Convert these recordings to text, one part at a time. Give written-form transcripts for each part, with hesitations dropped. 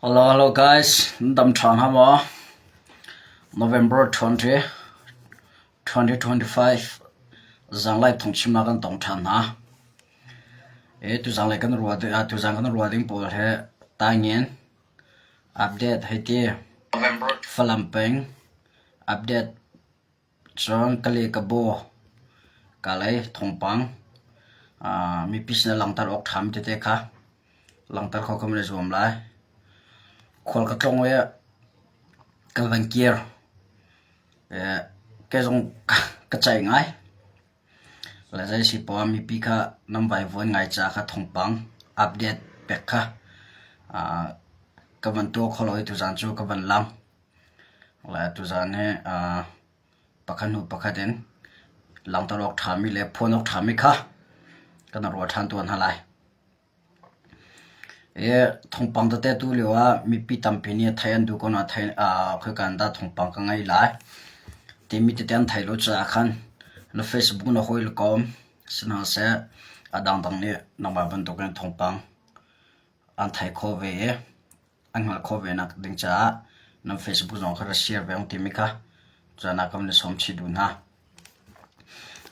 Hello, hello guys. Nan dam ṭha hna maw? November 20, 2025 zanglai phungchimnak kan tong ṭhan hna. E tuzanglei kan ruah tuzan kan ruah ding pawl he taingen update hei ti. Falam peng update Cun ka le ka baw kaa lei thawngpang mipi sin ah langhter awk ṭhami tete kha langhter kho kan i zuam lai. Khual ka tlung i ka van kir. Kei zong ka ceih ngai. Le zei si poah ah mipi kha nan vaivuan ngai caah kha thawngpang update pek kha ka van tuah kho lo i tuzaan cu ka van lang. Le tuzaan hi pakhat hnu pakhat in langhter awk ṭhami le phuan awk ṭhami kha kan ruah ṭhan tuan hna lai. Hi thawngpang tete tu lio ah mipi tampi nih thei an duh ko nain thei khoika in dah thawngpang ka ngei lai timi tete an theih lo caah khan na Facebook na hawi le kom si hna seh a dangdang nih nangmah bantukin thawngpang an thei khawh ve i an hngalh khawh ve nak ding caah nan Facebook zong kha ra share ve ung timi kha caan ah kan i sawm chih duh hna.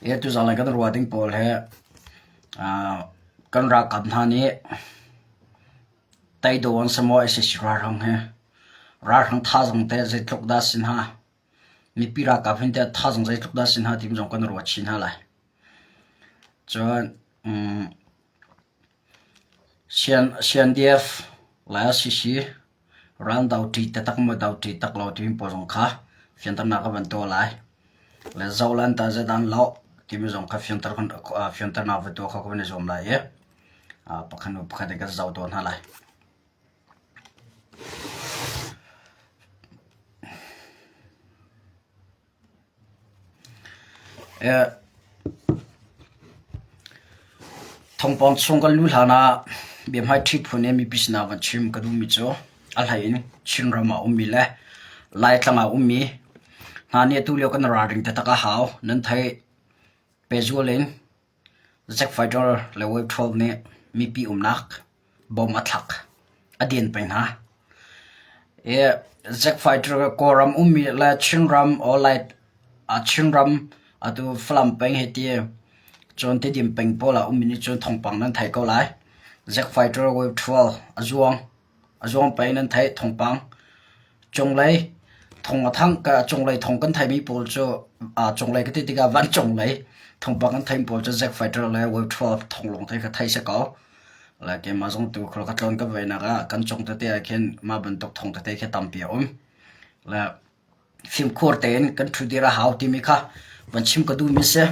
Hi tuzaan kan ruah ding pawl hi kan ralkap hna nih teido an si maw sac ralhrang hi ralhrang thazaang teh zeitluk dah si hna mipi ralkap hin teh thazaang zeitluk dah si hna timi zong kan ruat chih hna lai. Cun CNDF le CC ral do ṭi taktak maw do ṭi tak lo timi pawl zong kha fianternak ka van tuah lai. Le Zoland tah zeidah an loh timi zong kha fianternak va tuah kho ka van i zuam lai i pakhat hnu pakhat in kan zoh tawn hna lai. Thawngpang chung kan luh hlan ah biahmaiṭhi phun in mipi sinah van chim ka duhmi cu a hlei in Chinram ah ummi le Laitlang ah ummi hna nih atu lio kan ralring taktak a hau. Nan theih pehzul in Zack Fighter le Wave 12 nih mipi umnak bom a thlak, a den peng hna. Zack Fighter Kawlram ummi le Chinram or Lai Chinram atu Falam peng hei ti cun Tedim peng pawl ah ummi nih cun thawngpang nan thei ko lai. Zack Fighter Wave 12 a zuang. A zuang peng nan theih thawngpang. Cunglei thong a thang ka cunglei thong kan theimi pawl cu cunglei ka ti tikah vancunglei thawngpang kan theimi pawl cu Zack Fighter le Wave 12 thong lawng te kha thei si ko. Le keimah zong tu khul ka tlawn ka venak ah kan cung tete ah khin mah bantuk thong tete khi tampi a um. Le fimkhur tein kan ṭhudir a hau timi kha van chim ka duhmi si.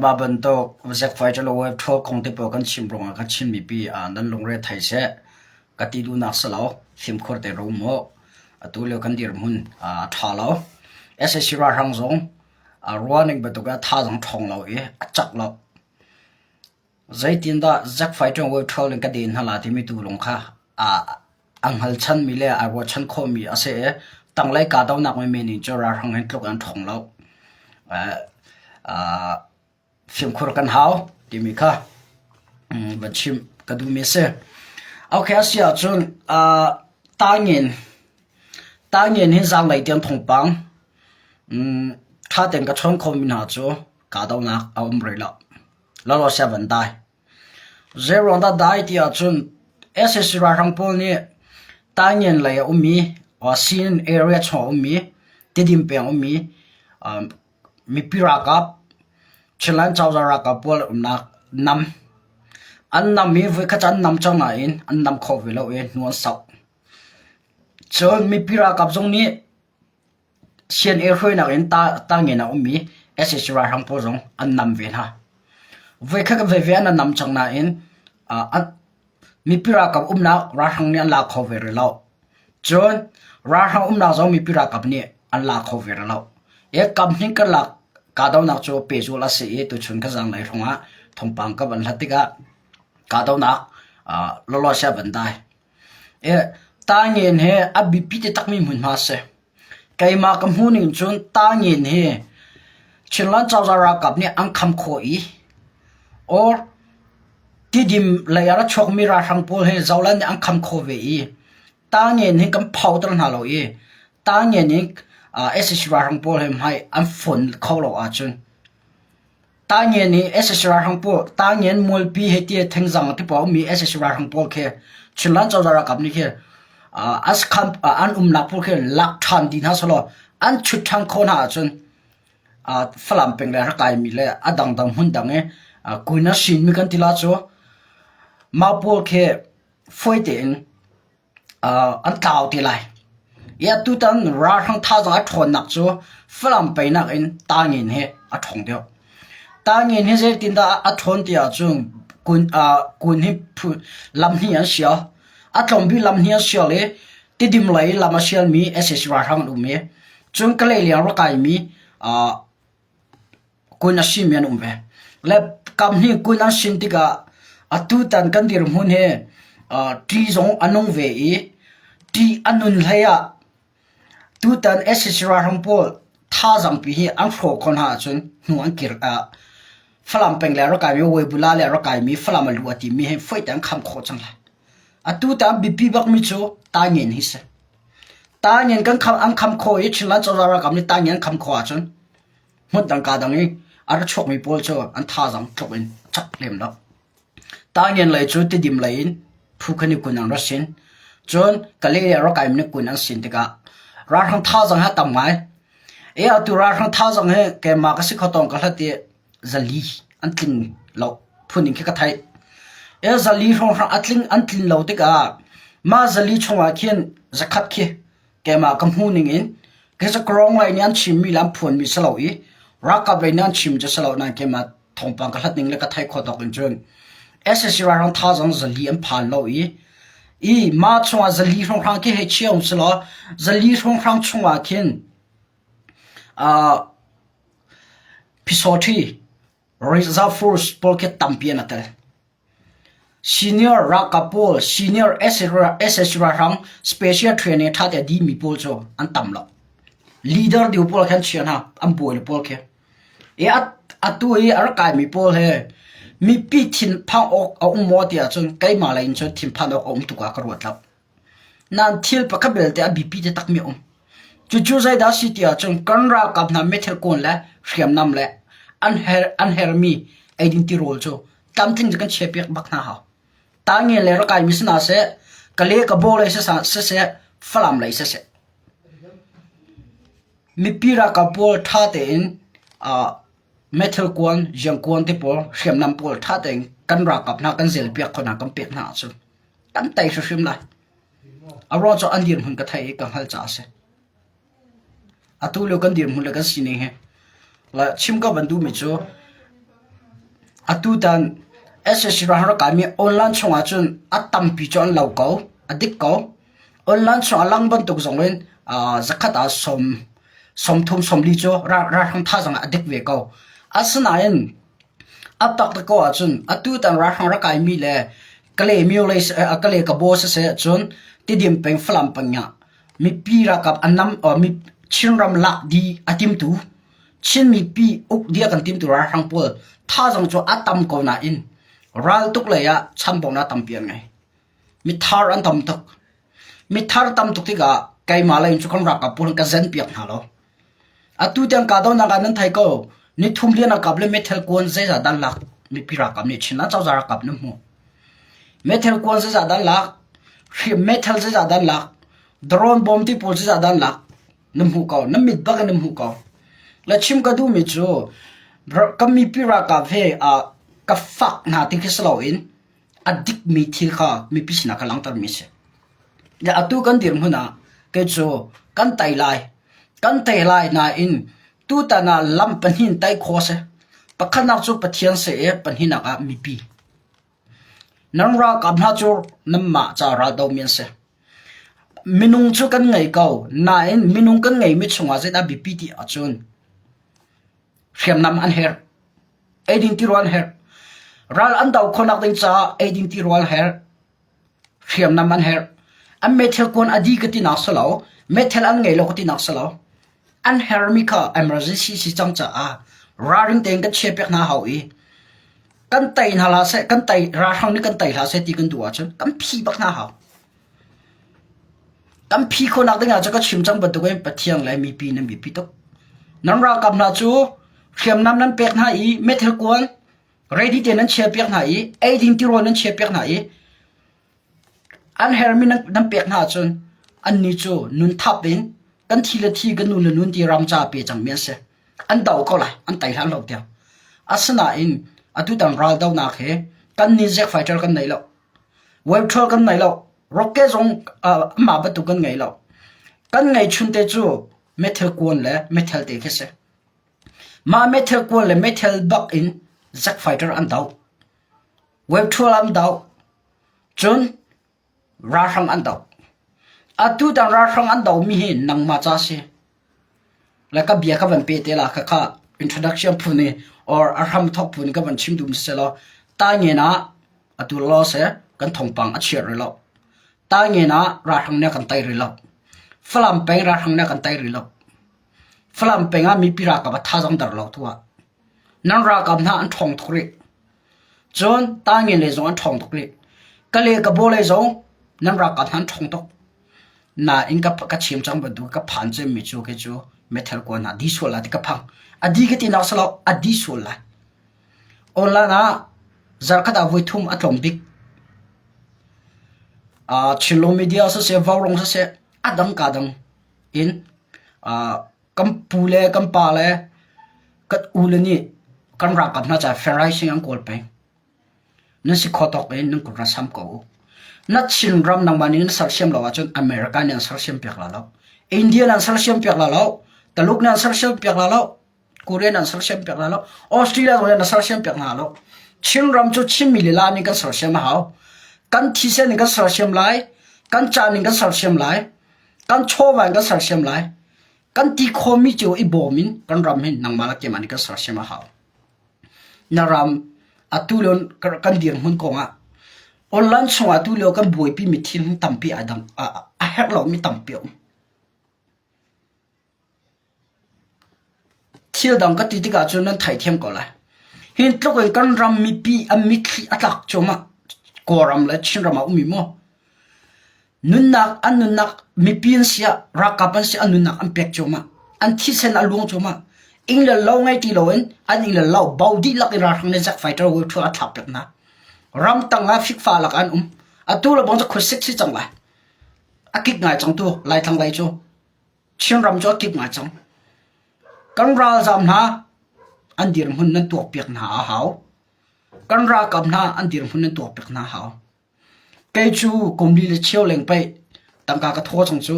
Mah bantuk Zack Fighter le Wave 12 kong te pawl kan chim ruangah kan Chin mipi nan lungre thei seh. Ka ti duhnak si lo, fimkhur te ro mu. Atu lio kan dirhmun a ṭha lo. Sac ralhrang zong ruahning bantuk in a thazaang ṭhawng lo i a cak lo. Zeitindah Zack Fighter Wave 12 in ka den hna la timi tu lung kha a hngalchanmi le aa ruahchan khawhmi a si i tanglei kahdohnak menmen in cu ralhrang hin tluk an ṭhawng lo. Fimkhur kan hau timi kha van chim ka duhmi a si. Okay, a si ahcun tangin tangin hi zaanglei tiang thawngpang ṭha tein ka chawn khomi hna cu kahdohnak a um rih lo. Lawlaw sia van dai. Zeiruang dah dai ti ahcun sac ralhrang pawl nih Taingen lei a ummi Sin area chung a ummi Tedim peng ummi mipi ralkap Chinland cozah ralkap pawl umnak nam an nam i voikhat an nam cang nain an nam kho ve lo i hnu an sauh. Cun mipi ralkap zong nih CNA hruainak in tangin a ummi sac ralhrang pawl zong an nam ve hna. Voikhat veve an nam cang nain mipi ralkap umnak ralhrang nih an la kho ve rih lo. Cun ralhrang umnak zong mipi ralkap nih an la kho ve rih lo. I kamhnih karlak kahdohnak cu pehzulh a si i tuchun ka zaanglei hrawngah thawngpang ka van hlat tikah kahdohnak lawlaw sia van dai. Tangin hi a biapi taktakmi hmunhma a si. Keimah ka hmuhning cun tangin hi Chinland cozah ralkap nih an kham khawh i or Tidim lei ah a chuakmi ralhrang pawl hi Zoland nih an kham khawh ve i. Tangen hi kan phauter hna lo i tangen in sac ralhrang pawl he hmai an fon kho lo ahcun tangen i sac ralhrang pawl tangen mualpi he ti thengzang ti pawl a ummi sac ralhrang pawl khi Chinland cozah ralkap nih khi an umnak pawl khi lak ṭhan dih hna sehlaw an chut ṭhan khawh hna ahcun Falam peng le a rak kaimi le a dangdang hmun dang i kuin a sinmi kan ti la cu mah pawl khi fawi tein an tlau te lai. I atutan ralhrang thazaang a ṭhawnnak cu Falam peinak in Tangin hi a ṭhawng deuh. Tangin hi zeitindah a ṭhawn ti ahcun kun, kun hi lam hnih an sial. A tlawmbik lam hnih an sial i Tidim lei lam a sialmi sac ralhrang an um i cun Kalay leng rak kaimi kun a simi an um ve. Le kamhnih kun an sin tikah atutan kan dirhmun hi ṭi zong a nung ve i ṭih a nun hlei ah tutan sac ralhrang pawl thazaangpi hi an hrawh khawh hna ahcun hnu an kir Falam peng le a rak kaimi Weibula le a rak kaimi Falam a luh a timi hi foih te an kham khawh cang lai. Atutan biapi bakmi cu taingen hi si. Taingen kan kham an kham khawh i Chinland cozah ralkap nih taingen an kham khawh ahcun hmun dang ka dang i a ra chuakmi pawl cu an thazaang tluk in a cak lem lo. Taingen lei cu Tidim lei in phu khan i kun an ra sin. Cun Kalay le Rakhine nih kun an sin tikah ralhrang thazaang hi a tam ngai. E atu ralhrang thazaang hi keimah ka si kho tawng ka hlat i zali an tling lo phun in khi ka theih. E zali hrawnghrang a tling an tlin lo tikah mah zali chungah khin zakhat khi keimah ka hmu ning in Kawrong lei nih an chimmi le an phuanmi si lo i ralkap lei nih an chim cu si lo nain keimah thawngpang ka hlat ning le ka theih khawh tawk in cun sac ralhrang thazaang zali an phan lo i i mah chungah zali hrawnghrang khi hei chia um si law zali hrawnghrang chungah khin uh, Phisawṭhi, Reserve Force pawl khi tampi an i tel. Senior ralkap pawl, senior sac ralhrang special training ṭha te a dihmi pawl cu an tam lo. Leader deuh pawl khi an chia hna, an bawi pawl khi. I atu i a rak kaimi pawl he mipi thinphang awk a um maw ti ahcun keimah lei in cun thinphan awk a um tuk ah ka ruat lo. Nain thil pakhat belte a biapi takmi a um. Cucu zeidah a si ti ahcun kan ralkap hna meithal kawn le hriamnam le an her an hermi eidin tirawl cu tlamtling cu kan chiahpiak bak hna hau. Tangen le rakaimi si hna seh, Kale Kabaw lei siseh, Falam lei siseh. Mipi ralkap pawl ṭha tein meithal kuan, ziangkuan te pawl, hriamnam pawl ṭha tein kan ralkap hna kan zelpiak khawh hna, kan pek hna ahcun kan tei hrimhrim lai. A ruang cu an dirhmun ka theih i ka hngalh caah a si. Atu lio kan dirhmun le kan sining hi le chim ka van duhmi cu atutan sac ral kaimi online chungah cun a tampi cu an lo ko, a dik ko. Online chung a lang bantuk zong in zakhat ah sawm sawmthum sawmli cu ralhrang thazaang ah a dik ve ko. Asinain A taktak ko ahcun atutan ralhrang rak kaimi le Kalay myo lei Kalay Kabaw siseh cun Tidim peng Falam peng ah mipi ralkap a nam Chinram lak dih a timtu Chin mipi uk dih a kan timtu ralhrang pawl thazaang cu a tam ko nain raltuk lei ah chambaunak tampi an ngei. Mithar an tam tuk. Mithar tam tuk tikah keimah lei in cu kan ralkap pawl ka zen piak hna lo. Atu tiang kahdohnak ah nan thei ko. Nithum lian a kap le meithal kuan zeizah dah lak mipi ralkap nih Chin ah cozah ralkap nan hmuh. Meithal kuan zeizah dah lak, meithal zeizah dah lak, drone bom ti pawl zeizah dah lak nan hmuh ko. Nan mit bak in nan hmuh ko. Le chim ka duhmi cu kan mipi ralkap he ka fak hna ti khi si loin a dikmi thil kha mipi sinah ka langhtermi a si. Le atu kan dirhmun ah kei cu kan tei lai. Kan tei lai nain tutan ah lam pahnih in tei khawh a si. Pakhatnak cu Pathian seh i pahnihnak ah mipi. Nan ralkap hna cu nanmah ca raldomi an si. Minung cu kan ngei ko, nain minung kan ngeimi chungah zeidah biapi ti ahcun hriamnam an herh. Eidin tirawl an herh. Ral an do khawhnak ding caah eidin tirawl herh. Hriamnam an herh. An meithal kuan a di ka tinak si lo. Meithal an ngei lo ka tinak si lo. An herhmi kha emergency si cang caah ralring tein kan chiahpiak hna hau i kan tei hna hlah seh, kan tei ralhrang nih kan tei hlah seh ti kan duh ahcun kan phi bak hna hau. Kan phi khawhnak ding ah cu ka chim cang bantukin Pathian le mipi nan biapi tuk. Nan ralkap hna cu hriamnam nan pek hna i meithal kuan ready te nan chiahpiak hna i eiding tirawl nan chiahpiak hna i an hermi nan, nan pek hna ahcun annih cu nun thap in kan thi le thi kan nun le nun ti ram ca pe cangmi an si. An do ko lai, an tei hlan lo tiang. Asinain atutan ral donak he kan nih jet fighter kan nei lo. Web troll kan nei lo. Rocket zong amah bantuk kan ngei lo. Kan ngeihchun te cu meithal kuan le meithal te khi si. Mah meithal kuan le meithal bak in jet fighter an do. Web troll an do. Cun ralhrang an do. Atu tang ralhrang an domi hi nangmah ca si. Le ka bia ka van pe te la khakha introduction phun i or a hram thok phun ka van chim dum selaw ta ngen ah atu law se kan thawngpang a chiat rih lo. Ta ngen ah ralhrang nih a kan tei rih lo. Falam peng ralhrang nih a kan tei rih lo. Falam peng ah mipi ralkap a thazaang der lo tu ah. Nan ralkap hna an ṭhawng tuk rih. Cun Tangen lei zong an ṭhawng tuk rih. Kale Kabaw lei zong nan ralkap hna an ṭhawng tuk. Nain ka, ka chim cang bantuk ka phan cemmi cu kei cu meithal kuan hna di sual lai ti ka phang. A di ka ti nak si lo, a di sual lai. Online ah zarkhat ah voi thum a tlawm bik. Uh, Chinlo media siseh, Vaurawng siseh, a dang ka dang in uh, kan pu le kan pa le kan u le nih kan ralkap hna caah fundraising an kawl peng. Nan si kho tawk in nan kut ra sam ko u. Na Chinram nangmah nih na sersiam lo ahcun America nih an sersiam piak la lo. India nih an sersiam piak la lo. Taluk nih an sersiam piak la lo. Korea nih an sersiam piak la lo. Australia zong nih an sersiam piak hna lo. Chinram cu Chinmi lila nih kan sersiam a hau. Kan thisen in kan sersiam lai. Kan caan in kan sersiam lai. Kan chawva in kan sersiam lai. Kan ti khawhmi cio i bawm in kan ram hi nangmah le keimah nih kan sersiam a hau. Na ram atu lio kan dirhmun kongah online chungah atu lio kan buaipi mi thil tampi a dang a herh lomi tampi a um. Thil dang ka ti tikah cun nan theihthiam ko lai. Hi tluk in kan ram mipi an mitthli a tlak cuahmah Kawlram le Chinram ah ummi maw? Nunnak an nunnak mipi an si ah ralkap an si an nunnak an pek cuahmah. An thisen a luang cuahmah. Ing le lo ngei ti loin an ing le lo bo dihlak in ralhrang nih jet fighter wo thu a thlak piak hna. Ramtang ah fikfa lak an um. Atu le bang cu khuasik si cang lai. A kik ngai cang tu Laithlang lei cu. Chinram cu a kip ngai cang. Kan ralzaam hna an dirhmun nan tuakpiak hna a hau. Kan ralkap hna an dirhmun nan tuakpiak hna a hau. Kei cu kum li le cheu leng pei tangka ka thaw cang cu.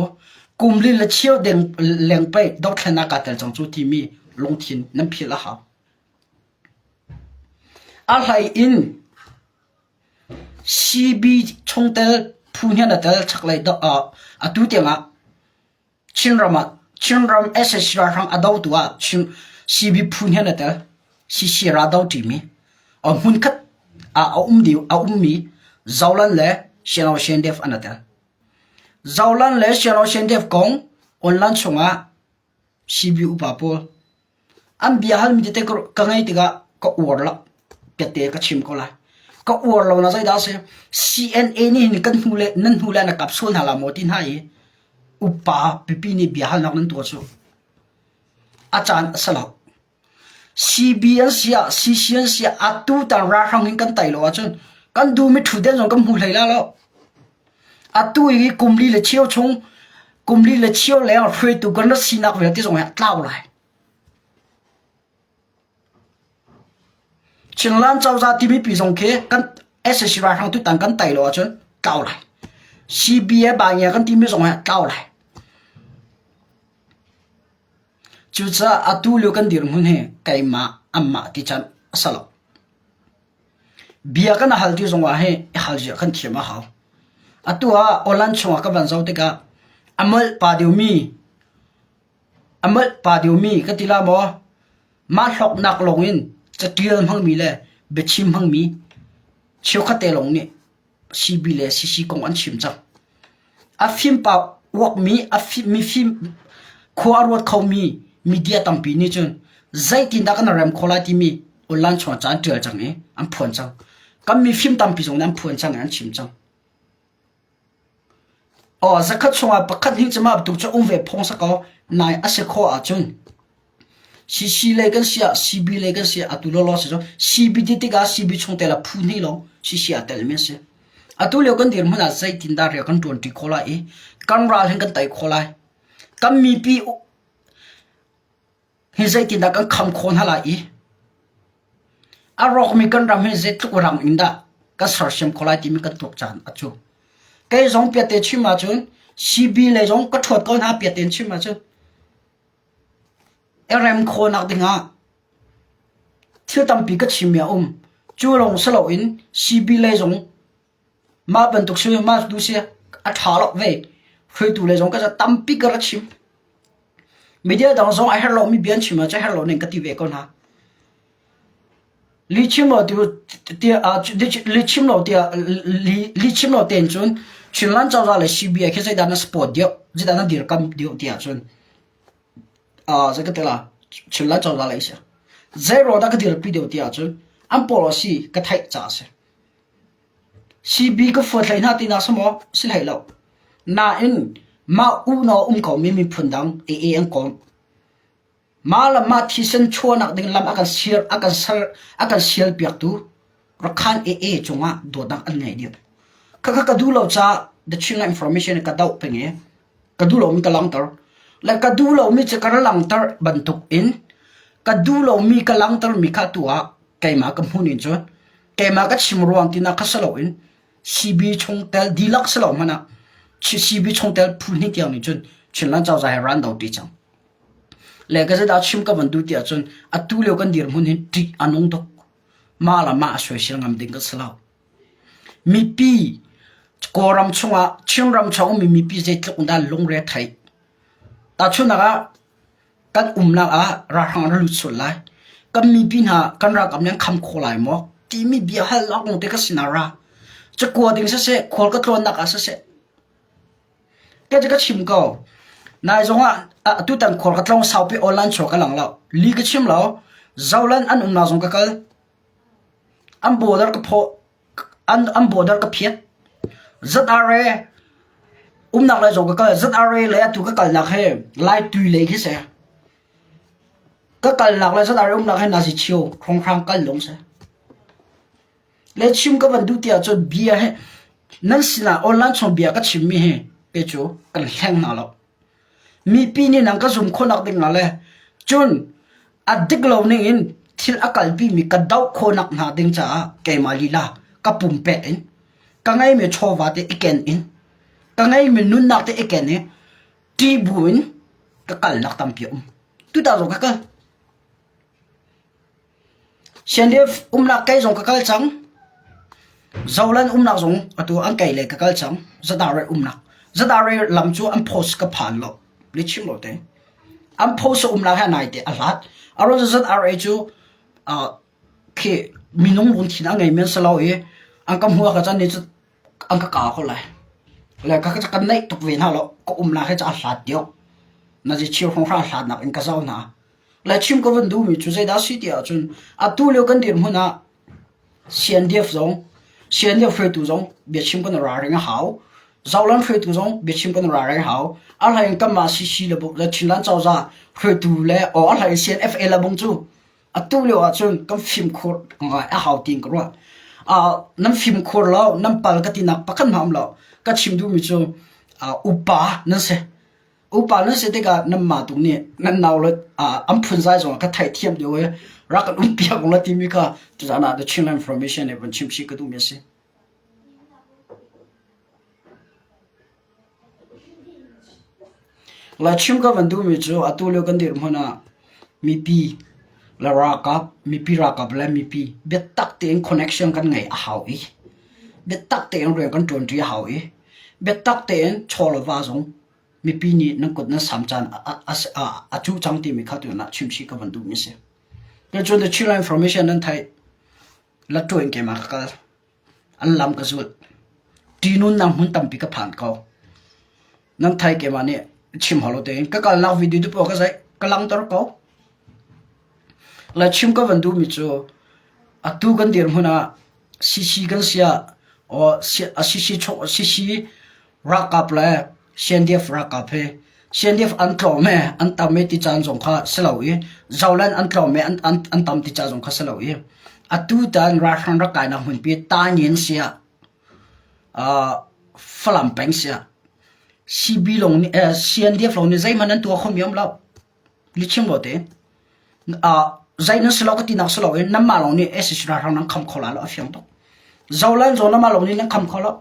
Kum li le cheu deng leng pei dothlennak kaa tel cang cu timi lungthin nan philh a hau. A hlei in CB chungtel phu hna na tel chaklei atu tiangah Chinram ah Chinram sac ralhrang a dotu ah Chin CB phu hna na tel CC ra do ṭimi hmunkhat ah a um dih a ummi Zolan le Siano Shendef an tel. Zolan le Siano Shendef kong online chungah CB upa pawl An bia halmi tete ka ngei tikah ka uar lo. Biate ka chim ko lai. Ka uar lo na zeidah a si? CNA nih hin kan hnu le nan hnu le na kap sual hna la maw ti hna i upa pipi nih bia halnak nan tuah cu a caan a si lo. CB an si ah CC an si ah atu tan ralhrang in kan tai lo ahcun kan duhmi ṭhutden zong kan hmu hlei la lo. Atu i kum li le cheu chung kum li le cheu leng hruaitu kan rat sinak vialte zong hi a tlau lai. Chinland cozah timi pi zong khi kan SAC ralhrang tutan kan tai lo ahcun tlau lai. CBA bangia kan timi zong hi tlau lai. Cucaah atu lio kan dirhmun hi keimah anmah ti can a si lo. Bia kan hal ti zongah hi i hal zia kan thiam a hau. Atu ah awlan chungah ka van zoh tikah a molh pa deuhmi a molh pa deuhmi ka ti la maw mah hlawknak lawngin catial hmangmi le biachim hmangmi cheukhat te lawng nih CB le CC kong an chim cang. A fim pa uakmi, a fim, mifim khua a ruat khomi media tampi nih cun zeitindah kan rem khawh lai timi online chungah ca an ṭial cang i an phuan cang. Kan mifim tampi zong nih an phuan cang i an chim cang. Aw zakhat chungah pakhat hnih cu mah bantuk cu um ve phung si ko. Nai a si khawh ahcun CC lei kan si ah CB lei kan si ah atu lawlaw si cu CB ti tikah CB chungtel ah phu hnih lawng CC aa telmi a si. Atu lio kan dirhmun ah zeitindah rian kan ṭuanṭi khawh lai i kan ral hin kan tei khawh lai. Kan mipi hi zeitindah kan kham khawh hna lai i a rawkmi kan ram hi zeitluk rang in dah kan sersiam khawh lai timi kan tuak caan a cu. Kei zong piate chim ahcun CB lei zong ka ṭhuat ko hna piate in chim ahcun i rem khawhnak dingah thil tampi ka chimmi a um. Cu lawng si loin CB lei zong mah bantuk si mah tu si a ṭha lo ve. Hruaitu lei zong ka tampi ka ra chim. Media dang zong a herh lomi bia an chim ahcun a herh lo ning ka ti ve ko hna. Lihchim lo tiah lihchim lo tiah lihchim lo tein cun Chinland cozah le CBA khi zeidah na support deuh, zeidah na dirkamh deuh tiah cun zei ka ti la Chinland cozah lei si. Zei ruang dah ka dirpi deuh tiah cun an policy ka theih caah a si. CB ka fuat hlei hna tinak si maw? Si hlei lo. Nain mah unau um komi miphun dang AA an kawm. Mah le mah thisen chuahnak ding lam a kan sial a kan ser a kan sialpiaktu Rakhan AA cungah dawtnak an ngei dih. Khakha ka duh lo caah The Chinland Information ka doh peng i ka duh lomi ka langhter. Le ka duh lomi cu ka ra langhter bantuk in ka duh lomi ka langhtermi kha tu ah keimah ka hmun in cun keimah ka chim ruang tinak kha si loin CB chungtel dihlak si lo hmanh ah CB chungtel phu hnih tiang nih cun Chinland cozah he ran do ti cang. Le ka zeidah chim ka van duh ti ahcun atu lio kan dirhmun hin ṭih a nung tuk. Mah le mah a soisel ngam ding kan si lo. Mipi Kawlram chungah Chinram chung ummi mipi zeitluk in dah lungre a theih. Tahchunhnak ah kan umnak ah ralhrang an lut sual lai. Kan mipi hna kan ralkap nih an kham khawh lai maw timi bia hal awk lawng te ka sinah ra. Cakua ding siseh, khual ka tlawnnak ah siseh, Ka ka chim ko. Nai zong ah atutan khual ka tlawng saupi online chuak ka lang lo. Li ka chim lo. Zoland an umnak zong ka kal. An border ka phaw an an border ka phiat. ZRA umnak lei zong ka kal. ZRA le atu ka kalnak he Lai tui lei khi si. Ka kalnak le ZRA umnak he nasi chio hrawnghrang kal lung si. Le chim ka van duh tiah cun bia hi nan sinah online chung bia ka chimmi hi kei cu kan hleng hna lo. Mipi nih nan ka zum khawhnak ding ah le cun a dik lo ning in thil a kalpimi ka doh khawhnak hna ding caah keimah lila ka pumpek in ka ngeimi chawva te i ken in ka ngeimi nunnak te i ken i ṭih bu in ka kalnak tampi a um. Tutan zong ka kal. CNDF umnak kei zong ka kal cang. Zoland umnak zong atu an kei lei ka kal cang. Zadare umnak. Zadare lam cu an post ka phan lo. Le chim lo te. An post umnak he nai te a hlat. Aron ZRA cu uh, khi minung lungthin a ngei men salo i an ka hmuak ka chan ni cu an ka ka ko lai. Le ka ka kan naih tuk ve hna lo. Ka umnak he ca a hlat deuh. Na ji chir hong hra hlat nak in ka zau hna. Le chim ka van duhmi cu zeidah a si ti ahcun atu lio kan dirhmun ah CNDF zong CNDF hruaitu zong biachim kan ralring a hau. Zohlan hruaitu zong biachim kan ralring a hau. A hlei in kanmah CC le le Chinland cozah hruaitu le aw a hlei in CNFA le bung cu atu lio ahcun kan fimkhur ngai a hau tiin ka ruah. Uh, nan fimkhur lo, nan pal ka tinak pakhat hmanh um lo. Ka chim duhmi cu uh, upa nan si. Upa nan si tikah nanmah tu nih nan nau le an phunzai zong ka theihthiam deuh i rak kan um piak la timi kha tuzaan ah The Chinland Information nih von chim chih ka duhmi a si. La chim ka van duhmi cu atu lio kan dirhmun ah mipi le ralkap, mipi ralkap le mipi biatak tein connection kan ngeih a hau i biatak tein rian kan ṭuanṭi a hau i biatak tein chaw le va zong mipi nih nan kut nan sam caan a cuh cang timi kha tu nah chimchih ka van duhmi si. Cun the Chinland Information nan theih la ṭuan keimah ka kal. An lam ka zulh. Ṭihnunnak hmun tampi ka phan ko. Nan thei keimah nih chim hau lo tein ka kalnak video tu paoh ka zaih ka langhter ko. Le chim ka van duhmi cu atu kan dirhmun ah CC kan si ah or CC CC. Ralkap le CNDF ralkap hi CNDF an tlawm e an tam e ti caan zong kha si lo i Zoland an tlawm e an, an, an tam ti ca zong kha si lo i atu tan ralhrang rak kainak hmunpi Tanyin siah uh, Falam peng siah CB lawng nih eh, CNDF lawng nih zeihmanh an tuah khomi um lo. Lichim lo te. Uh, zei nan si lo ka tinak si lo in nanmah lawng nih SAC ralhrang nan kham kho la lo a fiang tuk. Zoland zong nanmah lawng nih nan kham kho lo.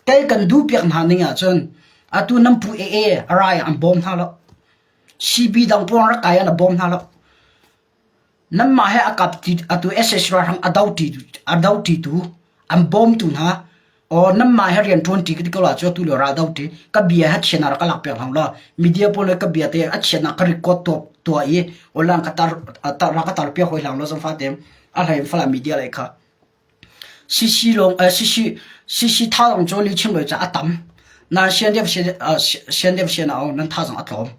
Kei kan duh piak hna ning ahcun atu nan pu AA a rai an bawm hna lo. CB dang pawl rak kai an a bawm hna lo. Nanmah he a kap ti atu SAC ralhrang a do ti a do ti tu an bawmtu hna or nanmah he rian ṭuan ṭi ka ti ko la cu atu lio ral do ṭi ka bia he chian ah rak ka lak piak hlang law media pawl le ka bia te a chian ah ka record tuah tuah i online ka tar tar ka tar piak hoi hlang law zangfa te a hlei in Falam media lei kha CC lawng CC CC thazaang cu lihchim lo ca a tam na CNDF CNDF CNO nan thazaang a tlawm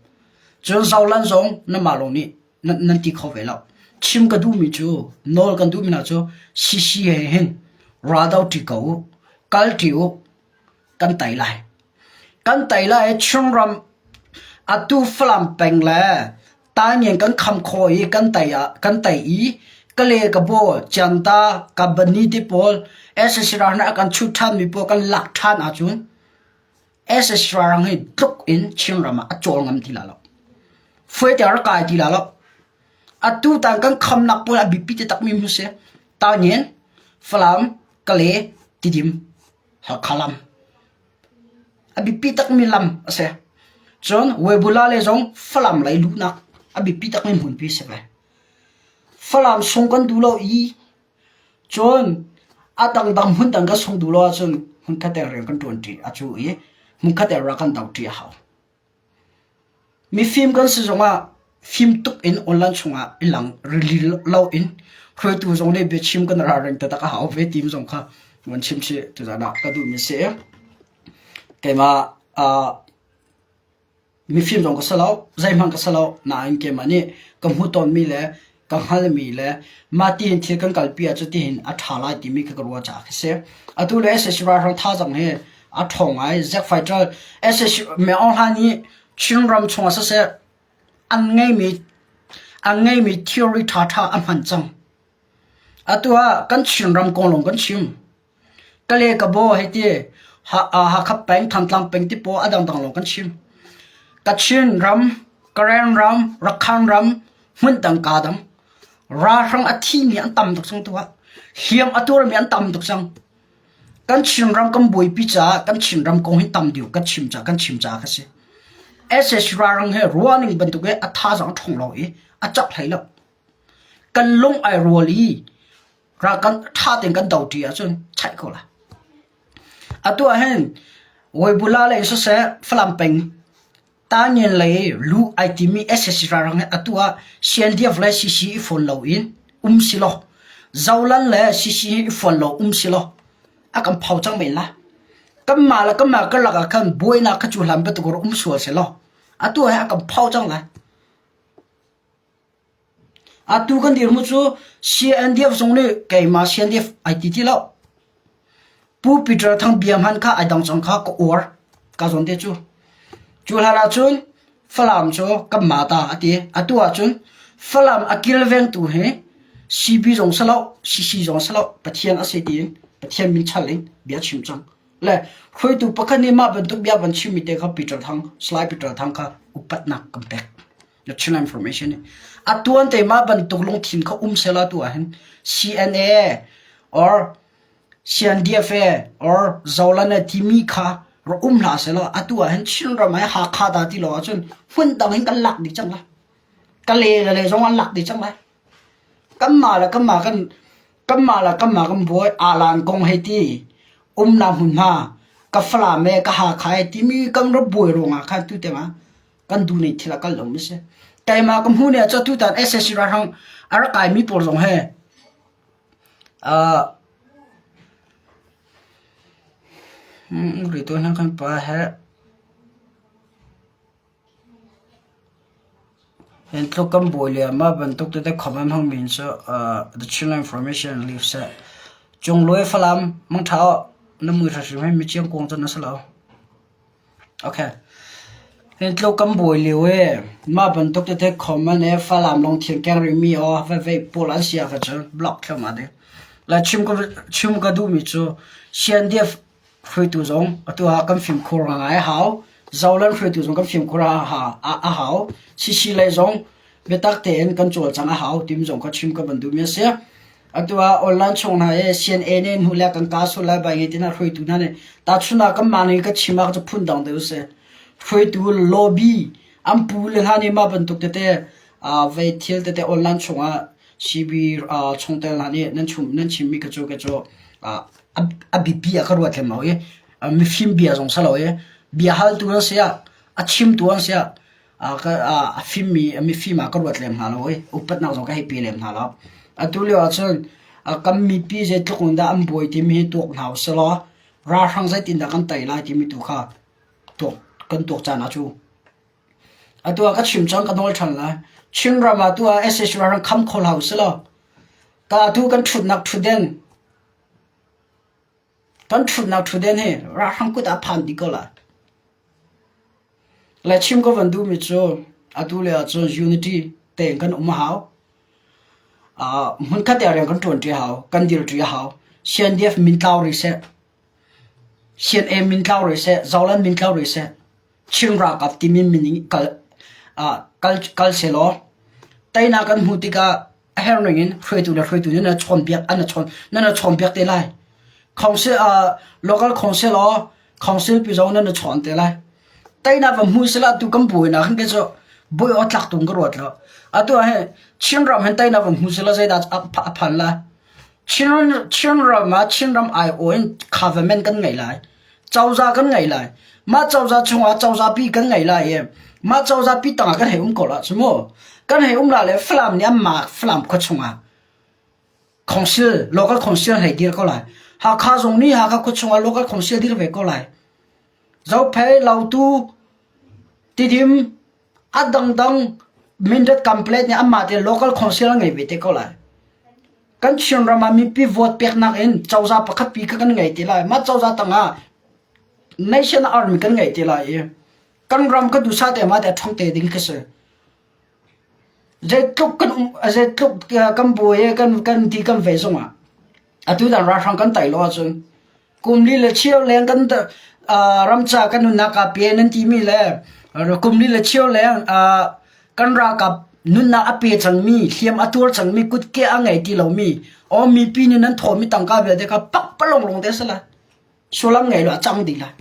cun Zoland zong nanmah lawng nih nan, nan ti kho ve lo. Chim ka duhmi cu, nawl kan duhmi hna cu CC he hin raldo ṭi ko u, kal ṭi u, kan tei lai. Kan tei lai i Chinram atu Falam peng le Taingen kan kham khawh i kan tei ah kan tei i Kale ka baw Cianta ka bani ti pawl SSC ral hna a kan chut ṭhanmi pawl kan lak ṭhan ahcun SSC rang hi tluk in Chinram ah a cawl ngam ti la lo. Fuaite a rak kai ti la lo. Atu tan kan khamnak pawl a biapi te takmi mu si. Taungin, Falam, Kale, Tidim, Halkha lam. A biapi takmi lam a si. Cun Webula le zong Falam lei luhnak a biapi takmi hmunpi a si ve. Falam sung kan duh lo i Cun a dangdang hmundang ka sung duh lo ahcun hmunkhat ah rian kan ṭuanṭi a cu i hmunkhat ah rak kan doṭi a hau. Mifim kan si zongah fim tuk in online chungah i lang rili loin hruaitu zong nih biachim kan ralring taktak a hau ve ti zong kha van chim chih tuzaan ah ka duhmi si. Keimah uh, Mifim zong ka si lo, zeihmanh ka si lo, nain keimah nih ka hmuh tawnmi le ka hngalhmi le mah tihin thil kan kalpi ah cutihin a ṭha lai timi kha ka ruah caah khi si. Atu le sac ralhrang thazaang hi a ṭhawng ngai. Zack Fighter sac Min Aung Hlaing nih Chinram chungah siseh an ngeimi an ngeimi theory ṭhaṭha a hman cang. Atu ah kan Chinram kong lawng kan chim. Kale ka baw hei ti. Hakha peng, Thantlang peng ti pawl a dangdang lawng kan chim. Kachin ram, Karen ram, Rakhine ram, hmun dang ka dang. Ralhrang a thimi an tam tuk cang tu ah. Hliam a tuarmi an tam tuk cang. Kan Chinram kan buaipi caah kan Chinram kong hi tam deuh kan chim caah kan chim caah ka si. SSC ralhrang he ruahning bantuk i a thazaang a ṭhawng lo i a cak hlei lo. Kan lung ai rual i ral kan ṭha tein kan doṭi ahcun chaih ko lai. Atu ah hin Webula lei siseh Falam peng Tanyin lei lu ai timi SSC ralhrang hi atu ah CNDF le CC i fon loin um si law Zolan le CC hi i fon lo um si law a kan phau cang men la. Kanmah le kanmah karlak ah khan buainak kha cu hlan bantuk um sual si law atu ah hin a kan phau cang lai. Atu kan dirhmun cu CNDF zong nih keimah CNDF ai ti ti lo. Pu Peter Thang bia hman kha ai dang cang kha ka uar. Ka zawn te cu. Cu hlan ahcun Falam cu kanmah ta a ti. Atu ahcun Falam a kilvengtu hi CB zong si lo, CC zong si lo, Pathian a si tiin Pathian min chal in bia chim cang. Le hruaitu pakhat nih mah bantuk bia van chimmi te kha Peter Thang, Salai Peter Thang kha upatnak kan pek. National information nih a tuan te mah bantuk lungthin kha um sela tu ahhin CNA or CNDFA or Zolan timi kha ra um hlah selaw atu ahhin Chinram ai Hakha da ti lo ahcun hmun dang hin kan lak dih cang lai. Kale le le zong an lak dih cang lai. Kanmah le kanmah kan kanmah le kanmah kan buai alan kong hei ti umnak hmunhma ka Falam e ka Hakha e timi kan ra buai ruangah khan tu tiangah kan duh ning thil a kal lomi si. Keimah ka hmuh ning ah cu tutan SSC ralhrang a rak kaimi pawl zong he uh, ritu hna kan pa he Hin tluk kan buai lio mah bantuk tete comment hmangmi cu uh, the Chinland Information leave seh. Cungluai Falam mangṭha na mui hra hrim he mi chiang kuang cu na si lo. Okay. Hin tluk kan buai lio i mah bantuk tete comment i Falam lungthin keng rihmi aw vevei pawl an si ahkhan cun block thluahmah ding. Le chim ka chim ka duhmi cu CNDF hruaitu zong atu ah kan fimkhur ngai a hau. Zoland hruaitu zong kan fimkhur a, a, a hau. CC lei zong biatak tein kan cawlcang a hau timi zong kha chim ka van duhmi a si. Atu ah online chung hna i CNA nih hnu le kan ka sul lai bai nge tina hruaitu hna nih tahchun ah kanmah nih ka chim ah cu phun dang deuh si. Hruaitu lobby an pu le hna nih mah bantuk tete vei thil tete online chung ah CB chungtel hna nih nan chum nan chimmi ka cu ka cu a biapi ah ka ruat lem lo i mifim bia zong si lo i bia haltu an si ah a chimtu an si ah a fimmi mifim ah ka ruat lem hna lo i upatnak zong ka hei pe lem hna lo. Atu lio ahcun kan mipi zeitluk in dah an buai timi hi tuak hna usih law ralhrang zeitindah kan tei lai timi tu kha tuak kan tuak caan ah cu. Atu ah ka chim cang ka nawl ṭhan lai. Chinram ah tu ah sac ralhrang kham kho hlah usih law ka atu kan ṭhutnak ṭhutden kan ṭhutnak ṭhutden hi ralhrang kut ah phan dih ko lai. Le chim ka van duhmi cu atu lio ahcun unity tein kan um a hau. Hmunkhat ah rian kan ṭuanṭi a hau, kan dirṭi a hau. CNDF min tlau rih seh, CNA min tlau rih seh, Zoland min tlau rih seh, Chin ralkap timi min in kal, kal, kal sehlaw teinak kan hmuh tikah a herh ning in hruaitu le hruaitu nan chawnpiak an chawn nan chawnpiak te lai. Council, local council aw Council pi zong nan i chawn te lai. Teinak va hmu sila tu kan buainak hin ke cu buai aw tlak tung ka ruat lo. Atu ah hin Chinram hin teinak va hmu sila zeidah a phan lai. Chin Chinram ah Chinram aiawh in government kan ngei lai. Cozah kan ngei lai. Mah cozah chungah cozah pi kan ngei lai i mah cozah pi tangah kan hei um ko la cu mu. Kan hei um la le Falam nih anmah Falam khua chungah Council, local council hei dir ko lai. Hakha zong nih Hakha khua chungah local council dir ve ko lai. Zophei, Lautu, Tidim, a dangdang Mindat Complet nih anmah te local council an ngei ve te ko lai. Kan Chinram ah mipi vote peknak in cozah pakhat pi kha kan ngei te lai. Mah cozah tangah nation army kan ngei te lai i kan ram ka dusa te ma te ṭhong te ding khi si. Zeitluk kan um zeitluk kan buai i kan kan ti kan ve zongah atu dan ralhrang kan tai lo ahcun kum li le cheu leng kan ramca kan nunnak aa pe nan timi le kum li le cheu leng kan ralkap nunnak a pe cangmi hliam a tuar cangmi kutke a ngei ti lomi aw mipi nih nan thawmi tangka vialte kha pakpalawng lawng te a si lai sullam ngei lo a cang dih lai.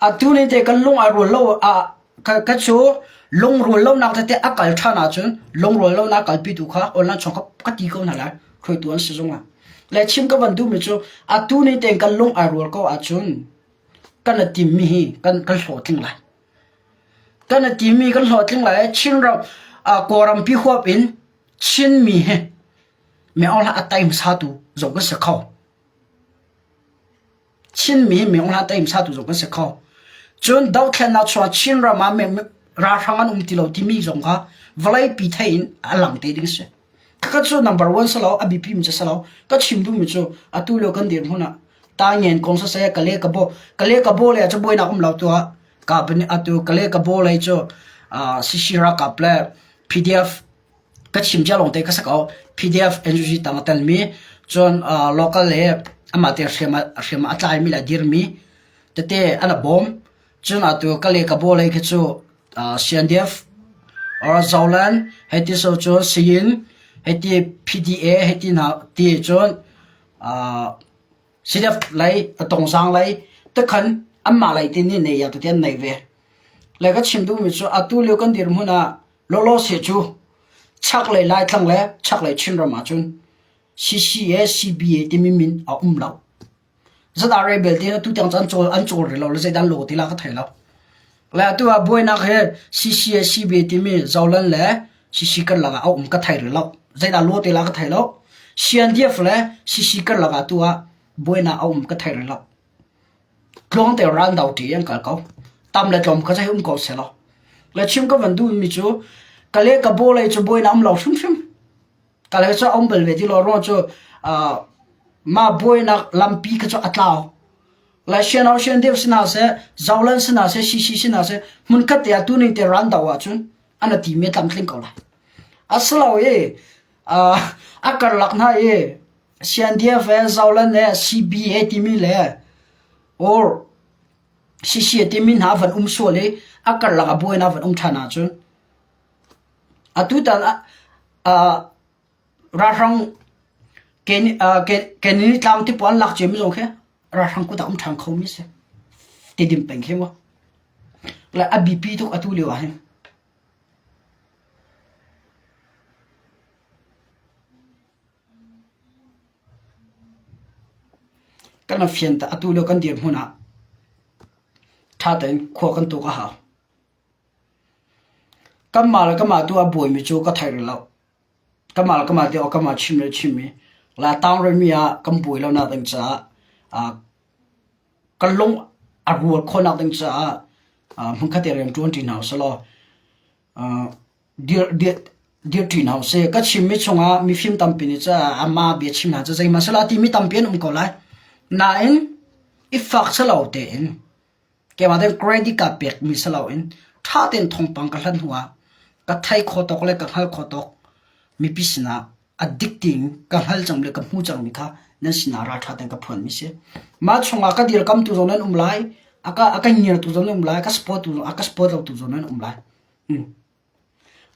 Atu ni te kan lung a rual lo ah ka cu lungrual lonak tete a kal ṭhan ahcun lungrual lonak kalpitu kha online chung ka, ka ti ko hna lai hruaitu an si zungah. Le chim ka van duhmi cu atu ni tein kan lung ai rual ko ahcun kan i timmi hi kan kan hlawhtling lai. Kan i timmi kan hlawhtling lai. Chinram Kawlrampi huap in Chinmi hi Myanmar a tai hmasatu zong kan si kho. Chinmi hi minung hla teim satu zong kan si kho. Cun dothlennak chungah Chinram ah ralhrang an um ti lo timi zong kha vawleipi thei in a lang te ding si. Khakha cu number one si lo, a biapi mi cu si lo. Ka chim duhmi cu atu lio kan dirhmun ah Tangen kong siseh Kale ka bo Kale ka bo le cu buainak um lo tuah ka atu Kale ka bo lei cu CC ralkap le PDF Ka chim cia lawngte ka si ko. PDF NUG tang a telmi cun local le amah te hriam hriam a tlaimi le a dirmi tete an a bawm. Cun atu Kale Kabaw lei khi cu CNDF or Zoland hei ti so cun Siyin hei ti PDA hei ti hna ti cun CDF lei a tongzang lei tikhan anmah lei ti nih nei ya tete an nei ve. Le ka chim duhmi cu atu lio kan dirhmun ah Lawlawse cu chaklei Laitlang le chaklei Chinram ahcun CCA, CBA timi min a um lo. Zedah rebel te atu tiang cu an cawl an cawl rih lo le zeidah an law ti la ka thei lo. Le atu ah buainak hi CCA, CBA timi Zolan le CC karlak ah a um ka thei rih lo. Zeidah law ti la ka thei lo. CNDF le CC karlak ah atu ah buainak a um ka thei rih lo. Tluangte raldo ṭi an kal ko. Tam le tlawm kha zei um ko selaw. Le chim ka van duhmi cu kale ka baw lei cu buainak um lo hrimhrim. Kale cu a um bal ve ti lo ruang cu mah buainak lampi kha cu a tlau. Lai Sianau Siandeu si hna seh, Zoland si hna seh, CC si hna seh, hmunkhat te ah tuning te ran do ahcun an a timi a tlamtling ko lai. Asilo i a karlak hna i CNDF he Zoland he CBA timi le or CC timi hna van um sual i a karlak a buainak van um ṭhan ahcun atutan ralhrang kenini tlang ti pawl an lak ciami zong khi ralhrang kut ah um ṭhan khomi si. Tidim peng khi mu. Le a biapi tuk atu lio ah hin. Kan fian ta atu lio kan dirhmun ah ṭha tein khua kan tuk a hau. Kanmah le kanmah tu a buaimi cu ka thei rih lo. Kanmah le kanmah tiah kanmah chim le chimmi la tang ah kan buai lonak ding caah kan lung a rual khawhnak ding caah hmunkhat te rian ṭuan ṭi hna usih law dirṭi hna usih. Ka chimmi chungah mifim tampi nih cun amah bia chim hna cu zeihmanh sila timi tampi an um ko lai. Nain i fak silo tein Keimah tein credit card pekmi si loin ṭha tein thawngpang ka hlat hnuah ka thei kho tawk le ka hngal kho tawk mipi sinah a dik tiin ka hngal cang le ka hmu cangmi kha nan sinah ralṭha tein ka phuanmi si. Mah chungah ka dirkamtu zong nan um lai, a ka a ka ngiartu zong nan um lai, a ka support tu a ka support lotu zong nan um lai. Mm.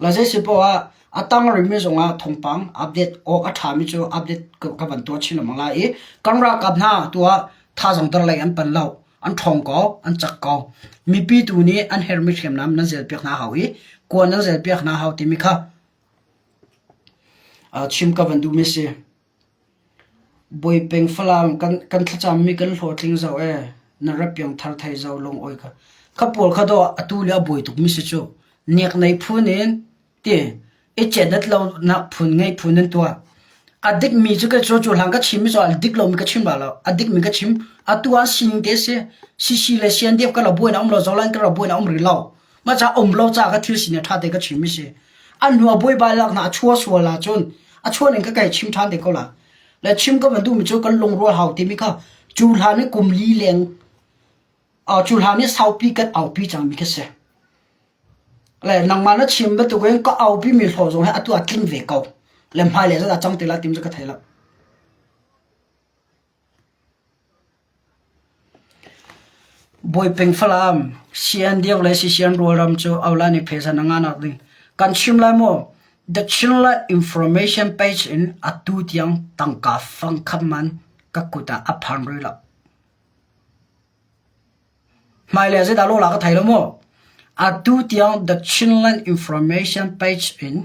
La zei si poah ah a tang rihmi zongah thawngpang update awk a ṭhami cu update ka van tuah chin lengmang lai i kan ralkap hna tu ah thazaang der lei an pan lo. An ṭhawng ko, an cak ko. Mipi tu nih an herhmi hriamnam nan zelpiak hna hau i kuan nan zelpiak hna hau timi kha chim ka van duhmi si. Bawipeng Falam kan kan thlacammi kan hlawhtling zoh ee na ra piangthar thei zoh lungawi kha kha pawl kha dawh atu le a buai tukmi si cu nek nei phun in ti i cetdat lo nak phun ngei phun in tuah a dikmi cu ka cu cu hlang ka chim mi cu a dik lomi ka chim la lo a dikmi ka chim atu ah sining te si CC le CNDF ka lo buai na um lo zolan ka lo buai na um rih lo ma ca um lo ca ka thil sining ṭha te ka chim mi si An hnu a buaibai lak hna a chua sual ahcun a chuan in ka kai chim ṭhan te ko la. Le chim ka van duhmi cu kan lungrual hau timi kha cu hlan i kum li leng cu hlan i saupi kan aupi cangmi khi si. Le nangmah na chim bantukin ka aupi mi hlawh zong hi atu a tling ve ko. Le hmailei zat a cang te la tim cu ka thei lo. Bawipeng Falam, CNDF le CCN Rualram cu Aula nih phaisa na ngahnak ding kan chim lai maw? The Chinland Information page in atu tiang tangka fangkhat man ka kut ah a phan rih lo. Hmailei ah zeidah lawla ka thei lo maw? Atu tiang The Chinland Information page in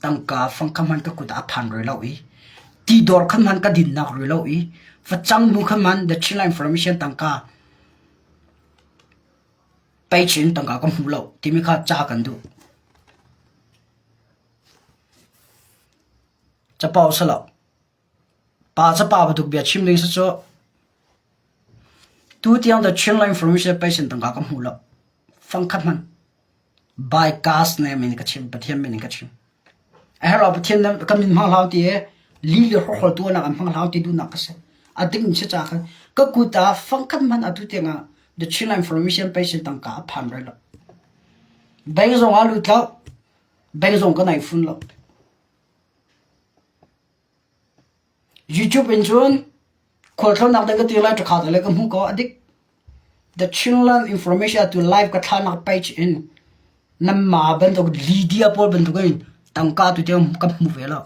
tangka fangkha hmanh ka kut ah a phan rih lo i tidor khan hmanh ka dinnak rih lo i facang nu khan hmanh The Chinland Information tangka page in tangka ka hmu lo timi kha ca kan duh. Capo si lo. Pa ca pa bantuk bia chim ding si cu tu tiang The Chinland Information page in tangka ka hmu lo. Fangkhat hmanh. By God's name in ka chim, Pathian min in ka chim. A herh lo Pathian na ka min hmang hlau ti e li le hrokhol tuahnak an hmang hlau ti duhnak ka si. A ding si ca khan ka kut ah fangkhat hmanh atu tiang ah The Chinland Information page in tangka a phan rih lo. Bank zong ah lut lo. Bank zong ka nei fun lo. YouTube in cun khualtlawnnak ding ka ti lai ṭakha le ka hmuh ko a dik. The Chinland Information atu live ka thlahnak page in nanmah bantuk Lydia pawl bantuk in tangka tu tiang ka hmu ve lo.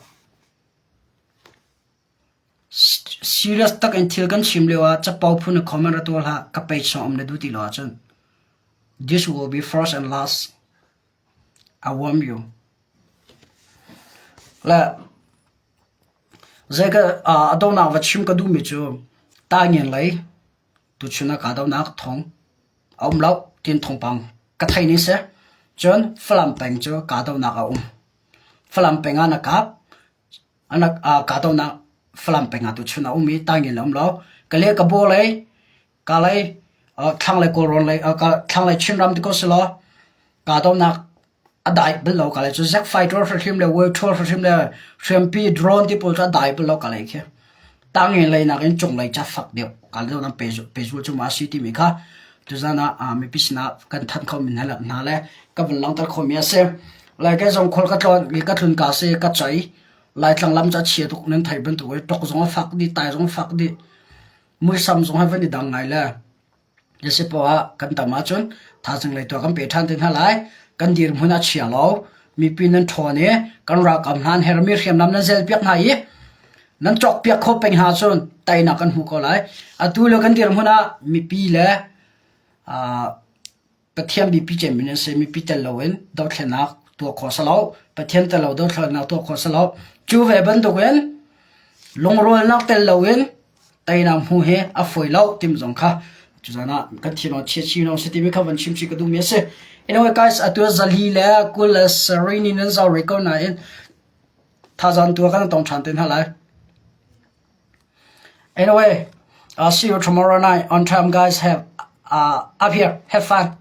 Serious tak in thil kan chim lio ah capo phun in comment ra tuah hlah ka page song um na duh ti lo ahcun this will be first and last. I warn you. Le zei ka a donak va chim ka duhmi cu taingen lei tuchun ah kahdohnak thawng a um lo tiin thawngpang ka thei ning si. Cun Falam peng cu kahdohnak a um. Falam peng ah na kap kahdohnak Falam peng ah tuchun a um i taingen a um lo. Kale ka baw lei Kalay thlanglei Kawlrawn lei thlanglei Chinram ti ko selaw kahdohnak a dai bal lo kalay cu jet fighter hrimhrim le World Tour hrimhrim le hriampi drone ti pawl cu a dai bal lo kalay khi. Tangen lei nakin cunglei ca fak deuh kal deuh nan pehzul cu ma a si timi kha tuzan ah mipi sinah kan thanh khomi hna hna le ka vun langhter khomi a si. Lai kei zong khual ka tlawn ka tlun ka si ka choi Laitlang lam cu a chia tuk nan theih bantuk i ṭok zong a fak dih tai zong a fak dih muisam zong he van i dang ngai le Sipoh ah kan tam ahcun thaizing lei tuah kan pe ṭhan te hna lai. Kan dirhmun a chia lo. Mipi nan ṭhawn i kan ralkap hna an herhmi hriamnam nan zelpiak hna i nan cawkpiak khawh peng hna ahcun teinak kan hmu ko lai. Atu lio kan dirhmun ah mipi le uh, Pathian mipi cem in an si. Mipi tel loin dothlennak tuah khawh si lo. Pathian tel lo dothlennak tuah khawh si lo. Cu ve bantukin lungrualnak tel loin teinak hmu hi a fawi lo tim zong kha cuzan ah kan thinong chia chin si timi kha van chim chi ka duhmi a si. Anyway guys, atu zali le 20 le sarih ni nan zau rih ko nain thazang tu kan tong ṭhan te hna lai. Anyway, I'll see you tomorrow night on time guys. Have uh, up here. Have fun.